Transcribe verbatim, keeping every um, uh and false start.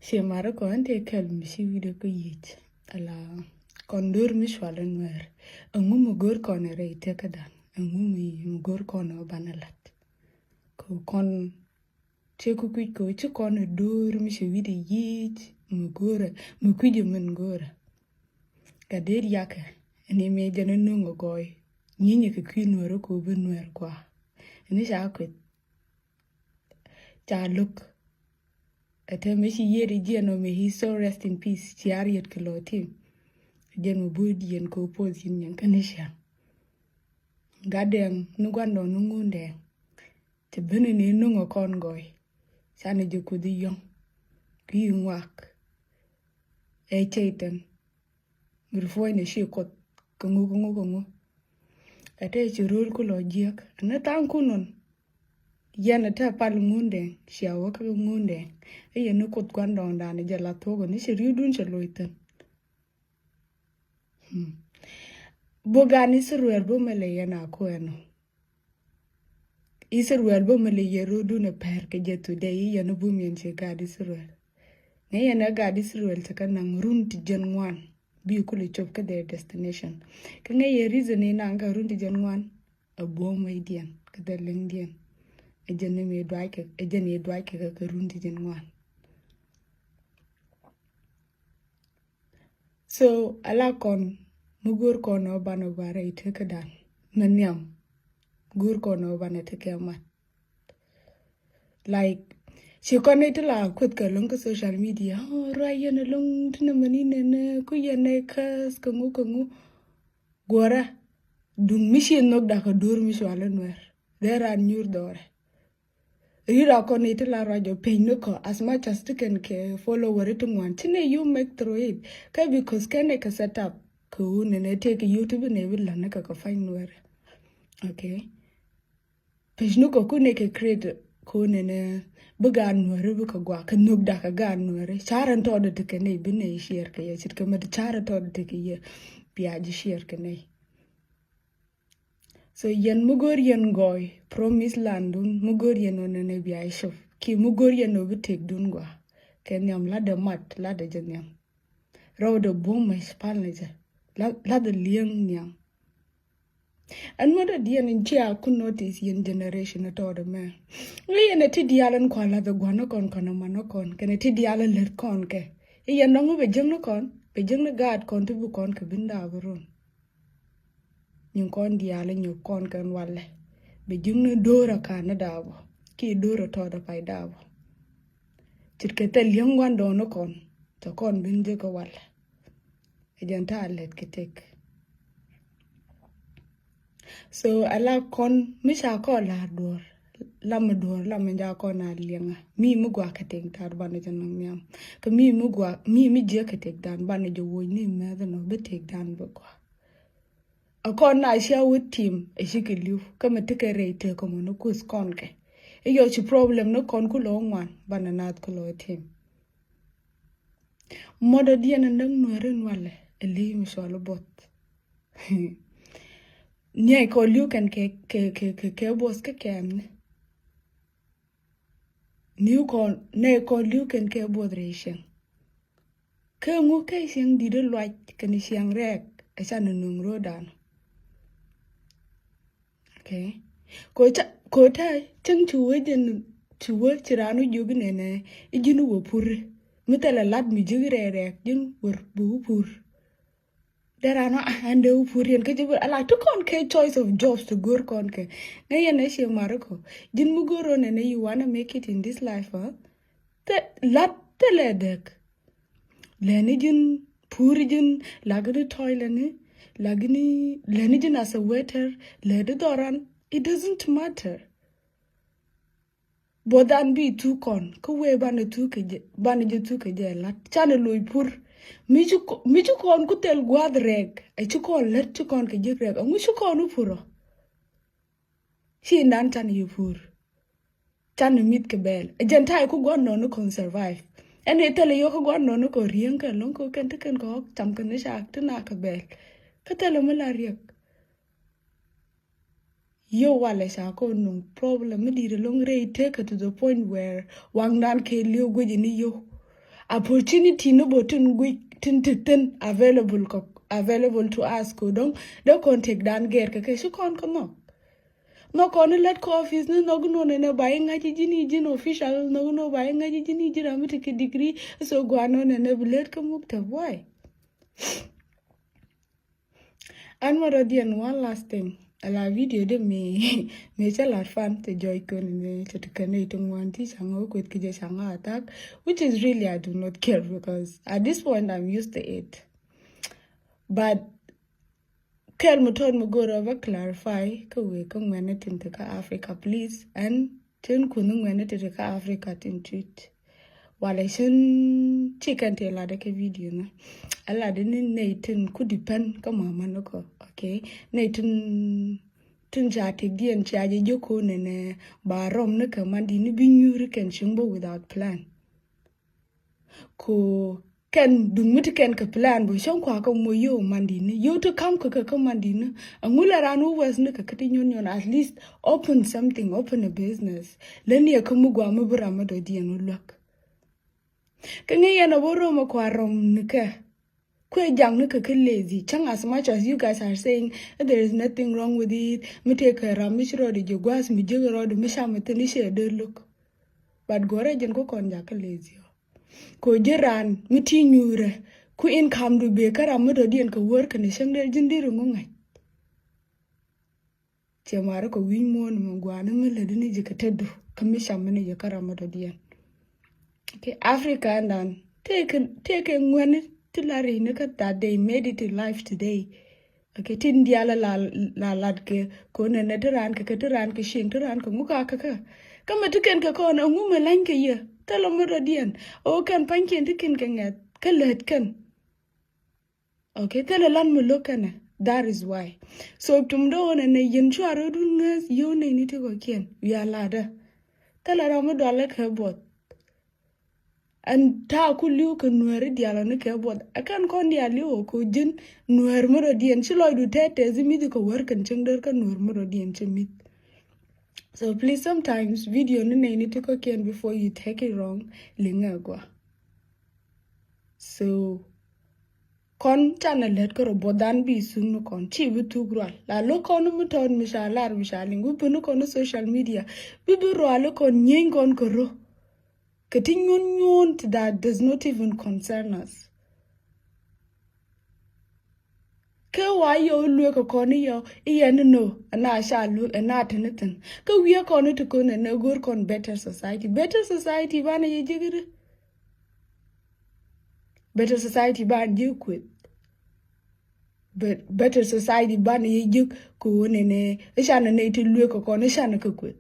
Cie marä kɔn te kɛl mi ci wi̱dɛ kä yic. Ala kɔn dor mi cual in wer. Ɛŋu mi gor kɔn rɛy tekädan? Ɛŋu mi, mi gor kɔn ɔ banɛ lat? Kɛ kɔn, cie ku kuic kɛ ci kɔn dor mi ci wi̱dɛ yic mi gorɛ, mi kuic min gorɛ. Kɛ det yakɛ, ɛn mi jɛn nuŋ gɔy. Nyinyɛ kɛ kui̱ nuɛr kɛ bi nuɛr kua. Ɛn ca kueth. Ca lo̱k. Ɛ te mi ci yiet i̱ jiɛn ɔ mi, he so rest in peace. Ci a riet kɛ lɔ tim. Jɛn mi bui diɛn kɛ opos yin nyɛn kä ni ciaŋ. Gat dɛŋ ni guandɔ ni ŋun dɛŋ. Te bini ni nuŋ ɔ kɔn gɔy. Ca ni jɛ kuthi yɔŋ. Ki yi ŋuak. Ɛ cɛy tɛn. Mi ri puɔ̱ny ni ci kuoth. Kɛ ŋu, kɛ ŋu, kɛ ŋu. Ɛ te ci rol ku lɔ jiɛk. Ni thaŋ ku nɔn. Yɛn ɛ te pal ŋundɛ, cia wä kä ŋundɛ. Ɛ yɛn ni kuoth guandɔŋdan jɛ la thuɔk ni ci riwdun cɛ loc thin. Hmm. Bogan Israel bo mɛ lɛ yɛn a kuɛn ɔ. Israel bo mɛ lɛ yɛ rodun ɛ pɛr kɛ jɛ today, yɛn ni bum yɛn ci gat Israel. Ni yɛn ɛ gat Israel cɛ kä naŋ run ti jɛn ŋuan. Bi kulɛ cop kä their destination. Kä ŋɛ yɛ reason ni naŋ kä run ti jɛn ŋuan. A buɔ̱m wecdiɛn kä thil liŋdiɛn. Ɛ jɛn ni mi duac kɛ, ɛ jɛn ni duac kɛ kä run ti jɛn ŋuan. So ala kɔn mi go̱o̱r kɔn ɔ banɛ guarɛ i̱ tekädan. Mɛ nhiam go̱o̱r kɔn ɔ banɛ tekɛ mat. Like, ci kɔn ni ti la kueth kɛ loŋ kä social media. Oh, ruac yɛn loŋ ti nɛ mani nɛ nɛ ku yɛn nɛ käs kɛ ŋu kɛ ŋu. Guɔrɛ duŋ mi ci nhok dak kɛ dur mi cual in nuɛr. Dee ran nyur dhɔrɛ. Ri ra kɔn ni ti la ruac ɔ peny ni kɔ as much as ti kɛn kɛ follower ti ŋuan ti nɛ you make through it. Kɛ because kɛn nɛ kɛ set up kɛ wun nɛ nɛ tëë kɛ YouTube nɛ bi lan ni kɛ kɛ pany nuɛr. Okay. Pec ni kɔ kun nɛ kɛ create ko nɛnɛ bi gaat nuɛri bi kɛ gua kɛ nhök dak kɛ gaat nuɛri. Carɛ tɔɔdɛ ti kɛ nɛy bi nɛy share kɛ yɛ cit kɛ mɛ ti carɛ tɔɔdɛ ti kɛ yɛ. Bia ji̱ share kɛ nɛy. So yɛn mi go̱o̱r yɛn gɔɔy promise land dun mi go̱o̱r yɛn ɔ nɛnɛ bia i̱ cop ki mi go̱o̱r yɛn ɔ bi tek dun gua. Kɛ nhiam latdɛ mat latdɛ jɛ nhiam. Rɛwdɛ buɔ̱m mɛ pal ni jɛ. Latdɛ li̱eŋ nhiam. Ɛn mɔdɛ diɛn in cia ku notice yɛn generation tɔɔdɛ mɛ. Ŋä yɛn ɛ ti diaal in kua lath ɛ gua̱n ni kɔn kɔn ɛ man ni kɔn kɛn ɛ ti diaal in lät kɔn kɛ. I̱ yɛn dɔŋ bɛ jiäŋ ni kɔn bɛ jiäŋ ni gaat kɔn ti bi kɔn kɛ bin daak run. Nyin kɔn diaal in nyɔk kɔn kɛn walɛ bɛ jiäŋ ni do̱r ɛ ka̱n ni daak bɔ ki do̱r ɛ tɔɔdɛ pay daak bɔ. Ce̱tkɛ thil li̱eŋ gua̱n dɔɔŋ ni kɔn cɛ kɔn bin jek kɛ walɛ. Ɛ jɛn ta̱a̱ lɛt kɛ tëk. So ala kɔn mi ca kɔn la̱r duɔ̱ɔ̱r lam mi duɔ̱ɔ̱r lam mi ca kɔn a liɛŋä mi mi gua̱a̱ kɛ tëk da̱a̱n banɛ jɛ nɔŋ nhiam. Kɛ mi mi gua̱a̱ mi mi jiɛ kɛ tëk da̱a̱n banɛ jɛ woc ni mɛth nɔ bi tëk da̱a̱n bi gua̱a̱. A kɔn na cia wä tim ɛ ci kɛ li̱w kä mi ti kɛ rɛy tëk kɛ mɔ ni kuth kɔn kɛ. I̱ yɔ ci problem ni kɔn ku lɔ ŋuan banɛ naath ku lɔ tim. Mɔdɔ diɛn a näk nuɛri nualɛ a li̱i̱ mi cɔl i̱ buɔth. Niɛc kɔ li̱w kɛn kɛ kɛ kɛ kɛ buɔth kä kɛɛmni. Niw kɔ nɛy kɔ li̱w kɛn kɛ buɔth rɛy cieŋ. Kä ŋu kɛ cieŋ di̱t i̱ luac kɛn cieŋ rɛɛk ɛ ca ni nuŋ ro̱o̱dan. Okay. Ko ta ko ta cäŋ ci wä jɛn ci wä ci raan wä jiök inɛnɛ i̱ ji̱n wä pur. Mi thɛlɛ lat mi jiök rɛɛrɛɛk ji̱n wä bi wä pur. Dee raan wä an dee wä pur yɛn kä ji̱ bi ala ti kɔn kɛ choice of jobs ti go̱r kɔn kɛ. Ŋäc yɛn ɛ cie mari kɔ ji̱n mi go̱r rɔ nɛnɛ you wanna make it in this life. Thɛ lat thɛlɛ dɛk. Lɛni ji̱n puri ji̱n lagini toilet ni lagini lɛni ji̱n as a waiter lɛdi dhɔran. It doesn't matter. Buɔthan bi thuk kɔn kä wee banɛ thuk kɛ jɛ banɛ jɛ thuk kɛ jɛ lat canɛ loc pur. Mi ci kɔn ku thil guath rɛk ɛ ci kɔn lät ci kɔn kɛ ji̱ rɛk ɛŋu ci kɔn wä pur ɔ. Ci nan canɛ yɛ pur. Canɛ mith kɛ bɛɛl ɛ jɛn ta̱yɛ ku gua̱n nɔni kɔn survive. Ɛn ɛ thilɛ yɔk kä gua̱n nɔni kɔn ri̱eŋ kɛ lo̱ŋ kɛ kɛn ti kɛn kɛ ɣɔk cam kɛn ni cak ti na kɛ bɛɛl. Kä thilɛ mi la riɛk. Yio̱w walɛ ca kɔn nuŋ problem mi di̱i̱t ɛlɔ̱ŋ rɛy tekɛ to the point where waŋdan kɛ li̱w guic ni yio̱w. Opportunity ni bä tin guic tin ti thin available kɔ, available to us kɛ dɔŋ dee kɔn tëkdan gɛr kɛ kɛ ci kɔn kɛ nhɔk. Nhɔk kɔn ni lät kɛ office ni nhɔk ni nɔ nɛnɛ ba iŋa̱c ji̱n i̱ ji̱n official, nhɔk ni nɔ ba iŋa̱c ji̱n i̱ ji̱n ram mi ti kɛ degree. So gua̱n nɔ nɛnɛ bi lät kɛ muk tɛ buay. An mɔ dɔ̱diɛn, one last thing. Ala video de mi mi cɛ lat fan te jɔy kön ni te te kän ni te ŋuan ti caŋ o kueth ki jɛ caŋ a attack, which is really, I do not care because at this point I'm used to it. But kɛl mi tɔt mi go̱o̱r ɔ bä clarify kä wek kä ŋuɛn ni tin te kä Africa, please. And tin kun ni ŋuɛn ni tin te kä Africa tin tui̱t. Walɛ cin ci kɛn ti ladɛ kɛ video ni. A ladɛ ni nɛy tin ku depend kä mama ni kɔ. Okay. Nɛy tin tin ca tëkdiɛn ca jɛ jiök kɔ nɛnɛ ba rɔm ni kɛ man di ni bi nyuuri kɛn cieŋ bä without plan. Ko kɛn duŋ mi ti kɛn kɛ plan bä cäŋ kua kɛ mo yio̱w man di ni yio̱w ti kam kɛ kɛ kä man di ni. Aŋu la ran wä wɛth ni kɛ kä ti nyuɔn nyuɔn, at least open something, open a business. Lä ni ɛ kä mi gua mi bi ram mi dɔ̱diɛn wä luäk. Kä ŋäc yɛn a wä röm a kua rɔm ni kɛ. Kuɛ jaŋ ni kɛ kä lazy. Cäŋ as much as you guys are saying, eh, there is nothing wrong with it. Mi tëë kɛ ram mi ci rɔɔdɛ ji̱ gua̱a̱th mi jiäk rɔɔdɛ mi cam mi thin i̱ cɛ dee look. But guɔ̱rɛ jɛn ku kɔn jakä lazy ɔ. Ko ji̱ raan mi ti nyuurɛ ku income du bee kä ram mi dɔ̱diɛn kɛ wär kɛnɛ cäŋ dee ji̱n diri ŋu ŋa̱c. Cɛ marä kɛ wi̱ny muɔ̱ɔ̱n mi gua̱a̱ni mi lätdi ni ji̱ kɛ tetdu kä mi cam mi ni ji̱ kä ram mi dɔ̱diɛn. Okay, Africa ɛn dan tëëkɛ, tëëkɛ ŋuɛni ti la ri̱cni kä that they made it in life today. Okay, tin diaal la, la lat kɛ kɔn nɛ nɛ ti raan kɛ kɛ ti raan kɛ cieŋ ti raan kɛ ŋu ka kɛ kɛ. Kä mɛ ti kɛn kɛ kɔn ɛŋu mɛ lany kɛ yɛ thilɛ mi dɔ̱diɛn. O kɛn pa̱nykiɛn ti kɛn kɛ ŋɛth kä lät kɛn. Okay, thilɛ lan mi lo̱k kɛnɛ. That is why. So tum dɔ̱ŋ nɛ nɛ yɛn cua rɔ̱dun ŋäth yio̱w nɛy ni ti kɔ̱kiɛn. Wiaa ladä. Thilɛ ram mi dualɛ kɛ buɔth. Ɛn ta̱a̱ ku li̱w kɛ nuääri diaal ɔ ni kɛ buɔth. Ɛ kɛn kɔn diaal li̱w ɔ ko ji̱n nuäär mi dɔ̱diɛn ci lɔcdu tɛt tɛth i̱ mi̱th kɛ wär kɛn cieŋ däär kä nuäär mi dɔ̱diɛn ci mi̱th. So please, sometimes video ni nɛy ni ti kɔ̱kiɛn, before you take it wrong, liŋɛ gua. So kɔn canɛ lät kä rɔ buɔth dan bi thuk ni kɔn ci bi thuk rual. La lo̱k kɔn mi tɔt mi ca lar mi ca liŋ bi bi ni kɔn ni social media. Bi bi rual kɔn nyieeny kɔn kɛ rɔ. Kɛ ti nyuɔn nyuɔn ti that does not even concern us. Kä wa yɛ wä lueek kɛ kɔn i̱ yɛ i̱ yɛ ni no ɛna ca lueek ɛna te ni thin. Kä wiee kɔn i̱ ti kɔn ɛnɛ go̱o̱r kɔn better society. Better society banɛ yɛ ji̱ kidi. Better society ban ji̱ kueth. But better society banɛ yɛ ji̱ kɛ wä nɛnɛ i̱ canɛ nɛ ti lueek kɛ kɔn i̱ canɛ kɛ kueth.